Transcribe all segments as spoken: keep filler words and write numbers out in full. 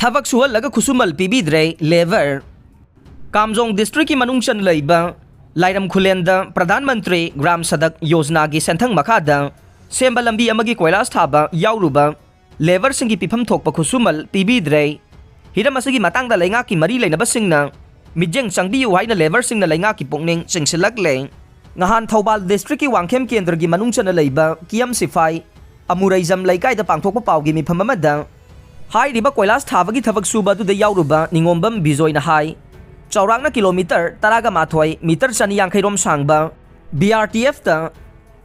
ꯊꯕꯛ ꯁꯨꯍꯜꯂꯒ ꯈꯨꯠꯁꯨꯃꯜ ꯄꯤꯕꯤꯗ꯭ꯔꯦ ꯂꯦꯕꯔ꯫ ꯀꯥꯝꯖꯣꯡ ꯗꯤꯁꯇ꯭ꯔꯤꯛꯀꯤ ꯃꯅꯨꯡ ꯆꯟꯅ ꯂꯩꯕ ꯂꯥꯏꯔꯝ ꯈꯨꯂꯦꯟꯗ ꯄ꯭ꯔꯙꯥꯟ ꯃꯟꯇ꯭ꯔꯤ ꯒ꯭ꯔꯥꯝ ꯁꯗꯛ ꯌꯣꯖꯅꯥꯒꯤ ꯁꯦꯟꯊꯪ ꯃꯈꯥꯗ ꯁꯦꯝꯕ ꯂꯝꯕꯤ ꯑꯃꯒꯤ ꯀꯣꯏꯂꯥꯁ ꯊꯥꯕ ꯌꯥꯎꯔꯨꯕ ꯂꯦꯕꯔꯁꯤꯡꯒꯤ ꯄꯤꯐꯝ ꯊꯣꯛꯄ ꯈꯨꯠꯁꯨꯃꯜ ꯄꯤꯕꯤꯗ꯭ꯔꯦ꯫ ꯍꯤꯔꯝ ꯑꯁꯤꯒꯤ ꯃꯇꯥꯡꯗ ꯂꯩꯉꯥꯛꯀꯤ ꯃꯔꯤ ꯂꯩꯅꯕꯁꯤꯡꯅ ꯃꯤꯠꯌꯦꯡ ꯆꯪꯕꯤꯌꯨ ꯍꯥꯏꯅ ꯂꯦꯕꯔꯁꯤꯡꯅ ꯂꯩꯉꯥꯛꯀꯤ ꯄꯨꯛꯅꯤꯡ ꯆꯤꯡꯁꯤꯜꯂꯛꯂꯦ꯫ ꯉꯍꯥꯟ ꯊꯧꯕꯥꯜ ꯗꯤꯁꯇ꯭ꯔꯤꯛꯀꯤ ꯋꯥꯡꯈꯦꯝ ꯀꯦꯟꯗ꯭ꯔꯒꯤ ꯃꯅꯨꯡ ꯆꯟꯅ ꯂꯩꯕ ꯀꯤꯌꯝ ꯁꯤꯐꯥꯏ ꯑꯃꯨꯔꯩꯖꯝ ꯂꯩꯀꯥꯏꯗ ꯄꯥꯡꯊꯣꯛꯄ ꯄꯥꯎꯒꯤ ꯃꯤꯐꯝ ꯑꯃꯗ ꯍꯥꯏꯔꯤꯕ ꯀꯣꯏꯂꯥꯁ ꯊꯥꯕꯒꯤ ꯊꯕꯛ ꯁꯨꯕ ꯑꯗꯨꯗ ꯌꯥꯎꯔꯨꯕ ꯅꯤꯉꯣꯝꯕꯝ ꯕꯤꯖꯣꯏꯅ ꯍꯥꯏ, ꯆꯥꯎꯔꯥꯛꯅ ꯀꯤꯂꯣꯃꯤꯇꯔ ꯇꯔꯥꯒ ꯃꯥꯊꯣꯏ, ꯃꯤꯇꯔ ꯆꯅꯤ ꯌꯥꯡꯈꯩ ꯔꯣꯝ ꯁꯥꯡꯕ ꯕꯤ ꯑꯥꯔ ꯇꯤ ꯑꯦꯐꯇ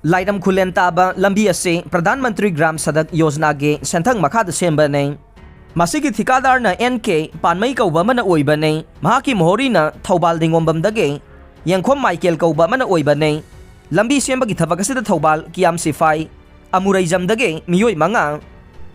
ꯂꯥꯏꯔꯝ ꯈꯨꯂꯦꯟ ꯇꯥꯕ ꯂꯝꯕꯤ ꯑꯁꯤ ꯄ꯭ꯔꯙꯥꯟ ꯃꯟꯇ꯭ꯔꯤ ꯒ꯭ꯔꯥꯝ ꯁꯗꯛ ꯌꯣꯖꯅꯥꯒꯤ ꯁꯦꯟꯊꯪ ꯃꯈꯥꯗ ꯁꯦꯝꯕꯅꯤ꯫ ꯃꯁꯤꯒꯤ ꯊꯤꯀꯥꯗꯥꯔꯅ ꯑꯦꯟ ꯀꯦ ꯄꯥꯟꯃꯩ ꯀꯧꯕ ꯑꯃꯅ ꯑꯣꯏꯕꯅꯤ꯫ ꯃꯍꯥꯛꯀꯤ ꯃꯣꯍꯣꯔꯤꯅ ꯊꯧꯕꯥꯜ ꯅꯤꯉꯣꯝꯕꯝꯗꯒꯤ ꯌꯦꯡꯈꯣꯝ ꯃꯥꯏꯀꯦꯜ ꯀꯧꯕ ꯑꯃꯅ ꯑꯣꯏꯕꯅꯤ꯫ ꯂꯝꯕꯤ ꯁꯦꯝꯕꯒꯤ ꯊꯕꯛ ꯑꯁꯤꯗ ꯊꯧꯕꯥꯜ ꯀꯤꯌꯥꯝ ꯁꯤꯐꯥꯏ ꯑꯃꯨꯔꯩꯖꯝꯗꯒꯤ ꯃꯤꯑꯣꯏ ꯃꯉꯥ,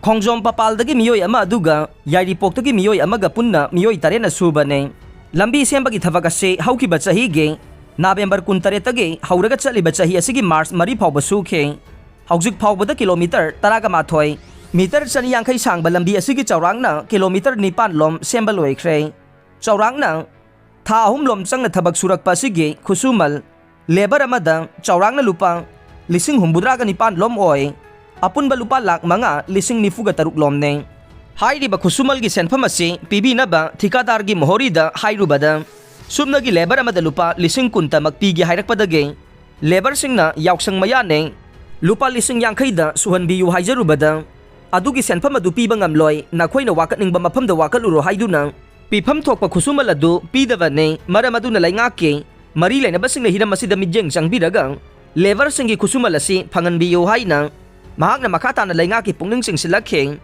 ꯈꯣꯡꯖꯣꯝ ꯄꯄꯥꯜꯗꯒꯤ ꯃꯤꯑꯣꯏ ꯑꯃ, ꯑꯗꯨꯒ ꯌꯥꯏꯔꯤꯄꯣꯛꯇꯒꯤ ꯃꯤꯑꯣꯏ ꯑꯃꯒ ꯄꯨꯟꯅ ꯃꯤꯑꯣꯏ ꯇꯔꯦꯠꯅ ꯁꯨꯕꯅꯤ꯫ ꯂꯝꯕꯤ ꯁꯦꯝꯕꯒꯤ ꯊꯕꯛ ꯑꯁꯤ ꯍꯧꯈꯤꯕ ꯆꯍꯤꯒꯤ ꯅꯕꯦꯝꯕꯔ ꯀꯨꯟꯇꯔꯦꯠꯇꯒꯤ ꯍꯧꯔꯒ ꯆꯠꯂꯤꯕ ꯆꯍꯤ ꯑꯁꯤꯒꯤ ꯃꯥꯔꯆ ꯃꯔꯤ ꯐꯥꯎꯕ ꯁꯨꯈꯤ꯫ ꯍꯧꯖꯤꯛ ꯐꯥꯎꯕꯗ ꯀꯤꯂꯣꯃꯤꯇꯔ ꯇꯔꯥꯒ ꯃꯥꯊꯣꯏ, ꯃꯤꯇꯔ ꯆꯅꯤ ꯌꯥꯡꯈꯩ ꯁꯥꯡꯕ ꯂꯝꯕꯤ ꯑꯁꯤꯒꯤ ꯆꯥꯎꯔꯥꯛꯅ ꯀꯤꯂꯣꯃꯤꯇꯔ ꯅꯤꯄꯥꯟ ꯂꯣꯝ ꯁꯦꯝꯕ ꯂꯣꯏꯈ꯭ꯔꯦ꯫ ꯆꯥꯎꯔꯥꯛꯅ ꯊꯥ ꯑꯍꯨꯝ ꯂꯣꯝ ꯆꯪꯅ ꯊꯕꯛ ꯁꯨꯔꯛꯄ ꯑꯁꯤꯒꯤ ꯈꯨꯠꯁꯨꯃꯜ ꯂꯦꯕꯔ ꯑꯃꯗ ꯆꯥꯎꯔꯥꯛꯅ ꯂꯨꯄꯥ ꯂꯤꯁꯤꯡ ꯍꯨꯝꯐꯨꯇꯔꯥꯒ ꯅꯤꯄꯥꯟ ꯂꯣꯝ ꯑꯣꯏ꯫ ꯑꯄꯨꯟꯕ ꯂꯨꯄꯥ ꯂꯥꯈ ꯃꯉꯥ ꯂꯤꯁꯤꯡ ꯅꯤꯐꯨꯒ ꯇꯔꯨꯛ ꯂꯣꯝꯅꯦ꯫ ꯍꯥꯏꯔꯤꯕ ꯈꯨꯠꯁꯨꯃꯜꯒꯤ ꯁꯦꯟꯐꯝ ꯑꯁꯤ ꯄꯤꯕꯤꯅꯕ ꯊꯤꯀꯥꯗꯥꯔꯒꯤ ꯃꯣꯍꯣꯔꯤꯗ ꯍꯥꯏꯔꯨꯕꯗ, ꯁꯨꯞꯅꯒꯤ ꯂꯦꯕꯔ ꯑꯃꯗ ꯂꯨꯄꯥ ꯂꯤꯁꯤꯡ ꯀꯨꯟꯇꯃꯛ ꯄꯤꯒꯦ ꯍꯥꯏꯔꯛꯄꯗꯒꯤ ꯂꯦꯕꯔꯁꯤꯡꯅ ꯌꯥꯎꯁꯪ ꯃꯌꯥꯅꯦ, ꯂꯨꯄꯥ ꯂꯤꯁꯤꯡ ꯌꯥꯡꯈꯩꯗ ꯁꯨꯍꯟꯕꯤꯌꯨ ꯍꯥꯏꯖꯔꯨꯕꯗ, ꯑꯗꯨꯒꯤ ꯁꯦꯟꯐꯝ ꯑꯗꯨ ꯄꯤꯕ ꯉꯝꯂꯣꯏ, ꯅꯈꯣꯏꯅ ꯋꯥꯀꯠꯅꯤꯡꯕ ꯃꯐꯝꯗ ꯋꯥꯀꯠꯂꯨꯔꯣ ꯍꯥꯏꯗꯨꯅ ꯄꯤꯐꯝ ꯊꯣꯛꯄ ꯈꯨꯠꯁꯨꯃꯜ ꯑꯗꯨ ꯄꯤꯗꯕꯅꯤ꯫ ꯃꯔꯝ ꯑꯗꯨꯅ ꯂꯩꯉꯥꯛꯀꯤ ꯃꯔꯤ ꯂꯩꯅꯕꯁꯤꯡꯅ ꯍꯤꯔꯝ ꯑꯁꯤꯗ ꯃꯤꯠꯌꯦꯡ ꯆꯪꯕꯤꯔꯒ ꯂꯦꯕꯔꯁꯤꯡꯒꯤ ꯈꯨꯠꯁꯨꯃꯜ ꯑꯁꯤ ꯐꯪꯍꯟꯕꯤꯌꯨ ꯍꯥꯏꯅ ꯃꯍꯥꯛꯅ ꯃꯈꯥ ꯇꯥꯅ ꯂꯩꯉꯥꯛꯀꯤ ꯄꯨꯛꯅꯤꯡ ꯆꯤꯡꯁꯤꯜꯂꯛꯈꯤ꯫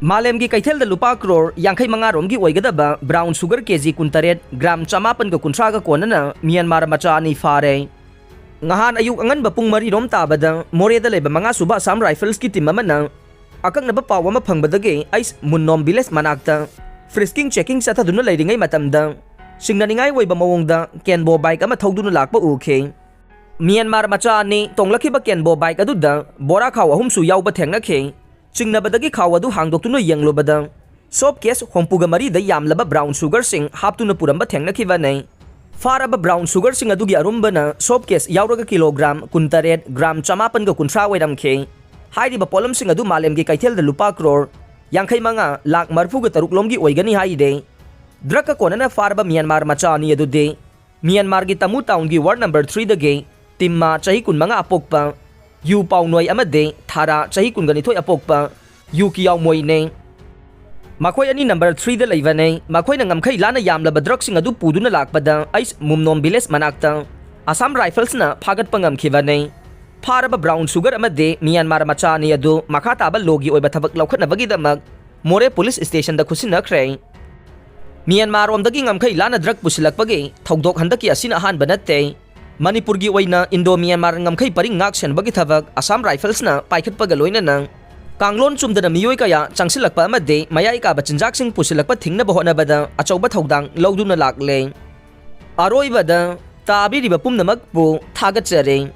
ꯃꯥꯂꯦꯝꯒꯤ ꯀꯩꯊꯦꯜꯗ ꯂꯨꯄꯥ ꯀ꯭ꯔꯣꯔ ꯌꯥꯡꯈꯩ ꯃꯉꯥ ꯔꯣꯝꯒꯤ ꯑꯣꯏꯒꯗꯕ ꯕ꯭ꯔꯥꯎꯟ ꯁꯨꯒꯔ ꯀꯦꯖꯤ ꯀꯨꯟꯇꯔꯦꯠ, ꯒ꯭ꯔꯥꯝ ꯆꯃꯥꯄꯟꯒ ꯀꯨꯟꯊ꯭ꯔꯥꯒ ꯀꯣꯟꯅꯅ ꯃ꯭ꯌꯥꯟꯃꯥꯔ ꯃꯆꯥ ꯑꯅꯤ ꯐꯥꯔꯦ꯫ ꯉꯍꯥꯟ ꯑꯌꯨꯛ ꯑꯉꯟꯕ ꯄꯨꯡ ꯃꯔꯤ ꯔꯣꯝ ꯇꯥꯕꯗ ꯃꯣꯔꯦꯗ ꯂꯩꯕ ꯃꯉꯥ ꯁꯨꯕ ꯑꯁꯥꯝ ꯔꯥꯏꯐꯜꯁꯀꯤ ꯇꯤꯝ ꯑꯃꯅ ꯑꯀꯛꯅꯕ ꯄꯥꯎ ꯑꯃ ꯐꯪꯕꯗꯒꯤ ꯑꯩꯁ ꯃꯨꯟꯅꯣꯝ ꯚꯤꯂꯦꯖ ꯃꯅꯥꯛꯇ ꯐ꯭ꯔꯤꯁꯀꯤꯡ ꯆꯦꯀꯤꯡ ꯆꯠꯊꯗꯨꯅ ꯂꯩꯔꯤꯉꯩ ꯃꯇꯝꯗ ꯆꯤꯡꯅꯅꯤꯡꯉꯥꯏ ꯑꯣꯏꯕ ꯃꯑꯣꯡꯗ ꯀꯦꯟꯕꯣ ꯕꯥꯏꯛ ꯑꯃ ꯊꯧꯗꯨꯅ ꯂꯥꯛꯄ ꯎꯈꯤ꯫ ꯃ꯭ꯌꯥꯟꯃꯥꯔ ꯃꯆꯥ ꯑꯅꯤ ꯇꯣꯡꯂꯛꯈꯤꯕ ꯀꯦꯟꯕꯣ ꯕꯥꯏꯛ ꯑꯗꯨꯗ ꯕꯣꯔꯥ ꯈꯥꯎ ꯑꯍꯨꯝꯁꯨ ꯌꯥꯎꯕ ꯊꯦꯡꯅꯈꯤ꯫ ꯆꯤꯡꯅꯕꯗꯒꯤ ꯈꯥꯎ ꯑꯗꯨ ꯍꯥꯡꯗꯣꯛꯇꯨꯅ ꯌꯦꯡꯂꯨꯕꯗ ꯁꯣꯞ ꯀꯦꯁ ꯍꯨꯝꯐꯨꯒ ꯃꯔꯤꯗ ꯌꯥꯝꯂꯕ ꯕ꯭ꯔꯥꯎꯟ ꯁꯨꯒꯔꯁꯤꯡ ꯍꯥꯞꯇꯨꯅ ꯄꯨꯔꯝꯕ ꯊꯦꯡꯅꯈꯤꯕꯅꯤ꯫ ꯐꯥꯔꯕ ꯕ꯭ꯔꯥꯎꯟ ꯁꯨꯒꯔꯁꯤꯡ ꯑꯗꯨꯒꯤ ꯑꯔꯨꯝꯕꯅ ꯁꯣꯞ ꯀꯦꯁ ꯌꯥꯎꯔꯒ ꯀꯤꯂꯣꯒ꯭ꯔꯥꯝ ꯀꯨꯟꯇꯔꯦꯠ ꯒ꯭ꯔꯥꯝ ꯆꯃꯥꯄꯟꯒ ꯀꯨꯟꯊ꯭ꯔꯥ ꯑꯣꯏꯔꯝꯈꯤ꯫ ꯍꯥꯏꯔꯤꯕ ꯄꯣꯠꯂꯝꯁꯤꯡ ꯑꯗꯨ ꯃꯥꯂꯦꯝꯒꯤ ꯀꯩꯊꯦꯜꯗ ꯂꯨꯄꯥ ꯀ꯭ꯔꯣꯔ ꯌꯥꯡꯈꯩ ꯃꯉꯥ ꯂꯥꯈ ꯃꯔꯤꯐꯨꯒ ꯇꯔꯨꯛ ꯂꯣꯝꯒꯤ ꯑꯣꯏꯒꯅꯤ ꯍꯥꯏꯔꯦ꯫ ꯗ꯭ꯔꯒꯀ ꯀꯣꯟꯅꯅ ꯐꯥꯔꯕ ꯃ꯭ꯌꯥꯟꯃꯥꯔ ꯃꯆꯥ ꯑꯅꯤ ꯑꯗꯨꯗꯤ ꯃ꯭ꯌꯥꯟꯃꯥꯔꯒꯤ ꯇꯃꯨ ꯇꯥꯎꯟꯒꯤ ꯋꯥꯔꯗ ꯅꯝꯕꯔ ꯊ꯭ꯔꯤꯗꯒꯤ ꯇꯤꯝꯃꯥ ꯆꯍꯤ ꯀꯨꯟꯃꯉꯥ ꯑꯄꯣꯛꯄ, ꯌꯨ ꯄꯥꯎꯅꯣꯏ ꯑꯃꯗꯤ ꯊꯥꯔꯥ ꯆꯍꯤ ꯀꯨꯟꯒ ꯅꯤꯊꯣꯏ ꯑꯄꯣꯛꯄ, ꯌꯨ ꯀꯤꯌꯥꯎꯃꯣꯏꯅꯦ꯫ ꯃꯈꯣꯏ ꯑꯅꯤ ꯅꯝꯕꯔ ꯊ꯭ꯔꯤꯗ ꯂꯩꯕꯅꯦ꯫ ꯃꯈꯣꯏꯅ ꯉꯝꯈꯩ ꯂꯥꯟꯅ ꯌꯥꯝꯂꯕ ꯗ꯭ꯔꯒꯁꯤꯡ ꯑꯗꯨ ꯄꯨꯗꯨꯅ ꯂꯥꯛꯄꯗ ꯑꯩꯁ ꯃꯨꯝꯅꯣꯝ ꯚꯤꯂꯦꯖ ꯃꯅꯥꯛꯇ ꯑꯁꯥꯝ ꯔꯥꯏꯐꯜꯁꯅ ꯐꯥꯒꯠꯄ ꯉꯝꯈꯤꯕꯅꯦ꯫ ꯐꯥꯔꯕ ꯕ꯭ꯔꯥꯎꯟ ꯁꯨꯒꯔ ꯑꯃꯗꯤ ꯃ꯭ꯌꯥꯟꯃꯥꯔ ꯃꯆꯥ ꯑꯅꯤ ꯑꯗꯨ ꯃꯈꯥ ꯇꯥꯕ ꯂꯣꯒꯤ ꯑꯣꯏꯕ ꯊꯕꯛ ꯂꯧꯈꯠꯅꯕꯒꯤꯗꯃꯛ ꯃꯣꯔꯦ ꯄꯨꯂꯤꯁ ꯁ꯭ꯇꯦꯁꯟꯗ ꯈꯨꯠꯁꯤꯟꯅꯈ꯭ꯔꯦ꯫ ꯃ꯭ꯌꯥꯟꯃꯥꯔꯔꯣꯝꯗꯒꯤ ꯉꯝꯈꯩ ꯂꯥꯟꯅ ꯗ꯭ꯔꯒ ꯄꯨꯁꯤꯜꯂꯛꯄꯒꯤ ꯊꯧꯗꯣꯛ ꯍꯟꯗꯛꯀꯤ ꯑꯁꯤꯅ ꯑꯍꯥꯟꯕ ꯅꯠꯇꯦ꯫ ꯃꯅꯤꯄꯨꯔꯒꯤ ꯑꯣꯏꯅ ꯏꯟꯗꯣ ꯃ꯭ꯌꯥꯟꯃꯥꯔ ꯉꯝꯈꯩ ꯄꯔꯤꯡ ꯉꯥꯛ ꯁꯦꯟꯕꯒꯤ ꯊꯕꯛ ꯑꯁꯥꯝ ꯔꯥꯏꯐꯜꯁꯅ ꯄꯥꯏꯈꯠꯄꯒ ꯂꯣꯏꯅꯅ ꯀꯥꯡꯂꯣꯟ ꯆꯨꯝꯗꯅ ꯃꯤꯑꯣꯏ ꯀꯌꯥ ꯆꯪꯁꯤꯜꯂꯛꯄ ꯑꯃꯗꯤ ꯃꯌꯥꯏ ꯀꯥꯕ ꯆꯤꯟꯖꯥꯛꯁꯤꯡ ꯄꯨꯁꯤꯜꯂꯛꯄ ꯊꯤꯡꯅꯕ ꯍꯣꯠꯅꯕꯗ ꯑꯆꯧꯕ ꯊꯧꯗꯥꯡ ꯂꯧꯗꯨꯅ ꯂꯥꯛꯂꯦ꯫ ꯑꯔꯣꯏꯕꯗ ꯇꯥꯕꯤꯔꯤꯕ ꯄꯨꯝꯅꯃꯛꯄꯨ ꯊꯥꯒꯠꯆꯔꯤ꯫